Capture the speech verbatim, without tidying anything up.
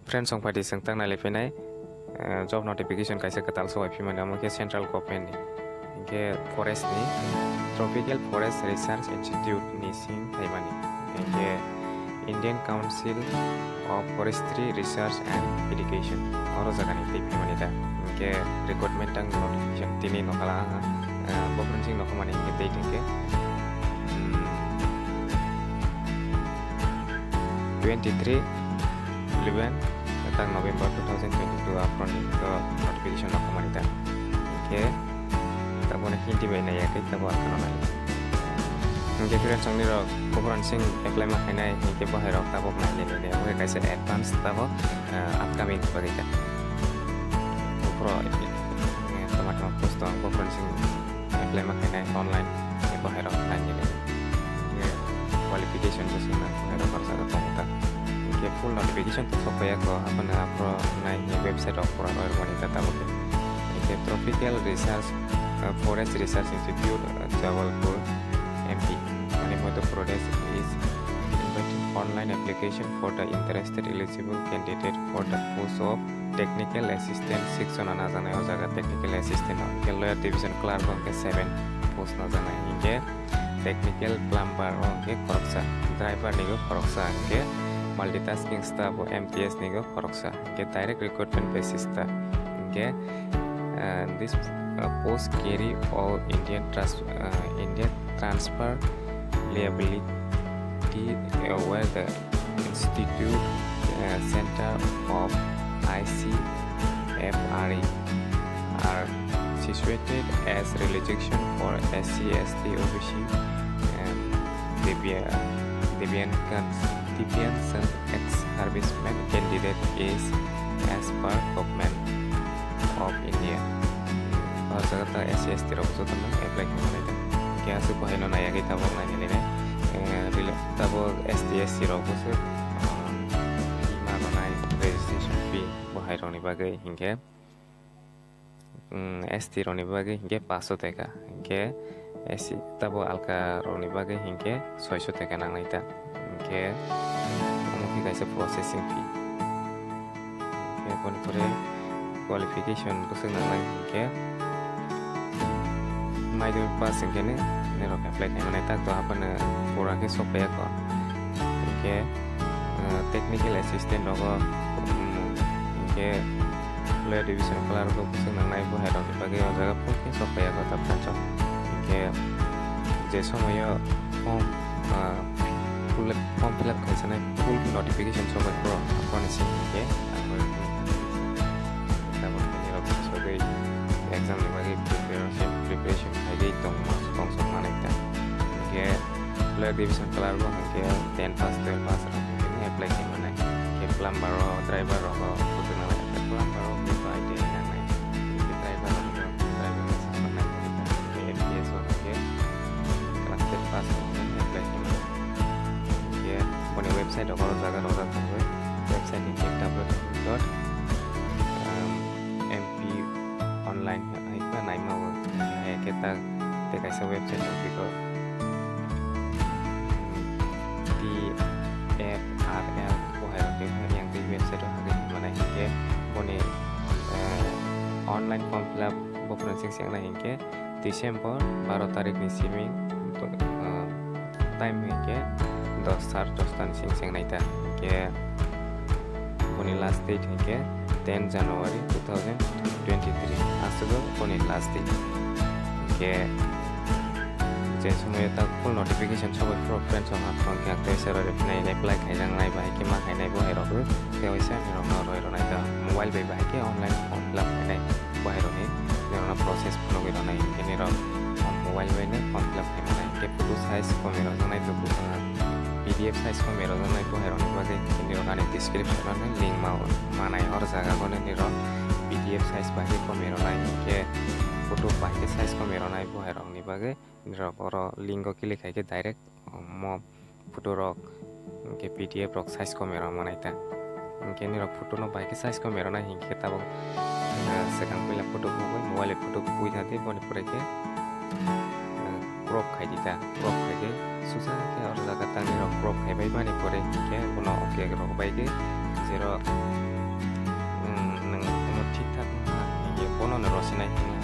Friends, song phaidi chwng tang nai le phinai, eh, job notification kaisa kwtal soi phimani, amo khe central government ni, hinkhe forest ni, Tropical Forest Research Institute ni sing phaimani, hinkhe Indian Council of Forestry Research and Education, oro jaga ni tei phaimani da, hinkhe recruitment tang notification tini nokhala, eh, bophron sing nokhamani hinkhe date hinkhe, hmm, twenty three eleven, tang November two thousand twenty two, aphro ni to notification rok mani ta. Hinkhe tabo na Hindi bai nai ya, tei tabo akhano nai. Hinkhe friends, ang nirok bophron sing apply ma khainai, hinkhe bohai rok tabo nai le nai le. Oke, kaisa advance tabo, eh, upcoming bagwi ta. Bophro, eh, toma toma post ang bophron sing apply ma khainai online, eh, bohai rok nai le nai. Hinkhe qualification bo singna bohai rok o jaga tongo ta. Hinkhe full notification to sok phaiya ko, abono aphro nai hinkhe website rok pura roi rwmani ta tabuk. Hinkhe Tropical Research, uh, Forest Research Institute, uh, Jabalpur, M P, Mane Madhya Pradesh is inviting online application for the interested eligible candidate for the post of Technical Assistant. Six jona najaknai o jaga Technical Assistant o, hinkhe Lower Division Clerk o hinkhe seven post najaknai, hinkhe Technical Plumber o hinkhe khoroksa, Driver ni bo khoroksa, hinkhe Multitasking Staff o M T S ni bo khoroksa, hinkhe direct recruitment basis ta, hinkhe, uh, this, uh, post carry all Indian trans-, uh, Indian transfer liability, uh, where the institute, uh, center of I C F R E are situated as relocation for S C, S T, O B C, and Debia-, Debian-, Debian ex-serviceman candidate is as per Government of India. O jaga ta S C, S T rok joto no apply khaimani ta. Hinkhe aswk bo haino naiya khe tabok nainani le, eh, rela-, tabok S T, S C rok bo se, ah, fee ma rwnai, registration fee bo hai rokni bagwi hinkhe, mm, S T rokni bagwi hinkhe paanch sho taka, hinkhe S C tabo alka rokni bagwi hinkhe soi sho taka nangnai ta, hinkhe omo khe kaisa processing fee. Hinkhe aboni pore qualification bwswk nangnai hinkhe madhyamik pass hinkhe nini rok apply khaimani tak to abono pura khe sok phaiya kho. Hinkhe, uh, technical assistant rogo, um, hinkhe Lower Division Clerk o bwswk nangnai, bo hai rokni bagwi o jaga phone khe sok phaiya kho ta phanchok. Hinkhe je somoyo form, ah, full, form fill up khaisanai full notification sok bai phuru, aphuruni simi hinkhe ang bai tabuk nini rok sogwi exam ni bagwi preparation, preparation khaigwi tongma, tongsok manai ta. Hinkhe Lower Division Clerk o hinkhe ten pass, twelve pass rok hinkhe apply khaimani. Hinkhe plumber o, driver rogo bwswk nangnai, plumber o bwswk I T I nangnai. Hinkhe driver rok, driver license nangnai, hinkhe M T S o hinkhe class ten pass rok hinkhe apply khaimani. Hinkhe boni website rok o jaga rwjak tongo, website hinkhe W W W dot M P online hai khe naima o, hai khe ta tei kaisa website rok bikho. T F R L bo hai rok khe yang tei website o hagwi manai hinkhe boni, eh, online form fill up bo phwrwng sing seng nai hinkhe December baro tarik ni simi, eh, time hinkhe dos sar dos ta ni sing seng nai ta hinkhe boni last date hinkhe ten January two thousand twenty three aswk o boni last date hinkhe. Je somoyo ta full notification sogwi phuru friends rok ha phone khe ang tei se roi rw phinai apply khaijak nai bahai khe ma khainai bo hai rok tei waisa nirok no roi rw nai ta mobile bai bahai khe online form fill up khainai bo hai rok ni nirok no process phunugwi rw nai hinkhe nirok mobile bai no form fill up khai manai hinkhe photo size komwi rw jaknai P D F size komwi rw jaknai bo hai rok ni bagwi hinkhe nirok ani description o no link ma manai or jaga o no nirok P D F size bahai khe komwi rw nai hinkhe photo bahai khe size komwi rw nai bo hai rok ni bagwi. Nirok oro link o click khai khe direct omo photo rok hinkhe P D F rok size komwi rw manai ta. Hinkhe nirok photo no bahai khe size komwi rw nai hinkhe tabuk, ah, swkang puila photo bugwi mobile bai photo bugwi tha di boni pore khe, ah, crop khai di ta. Crop khai khe susa khe oro jaga ta nirok crop khai bai mani pore hinkhe bono okay rok bai khe jerok Rosina.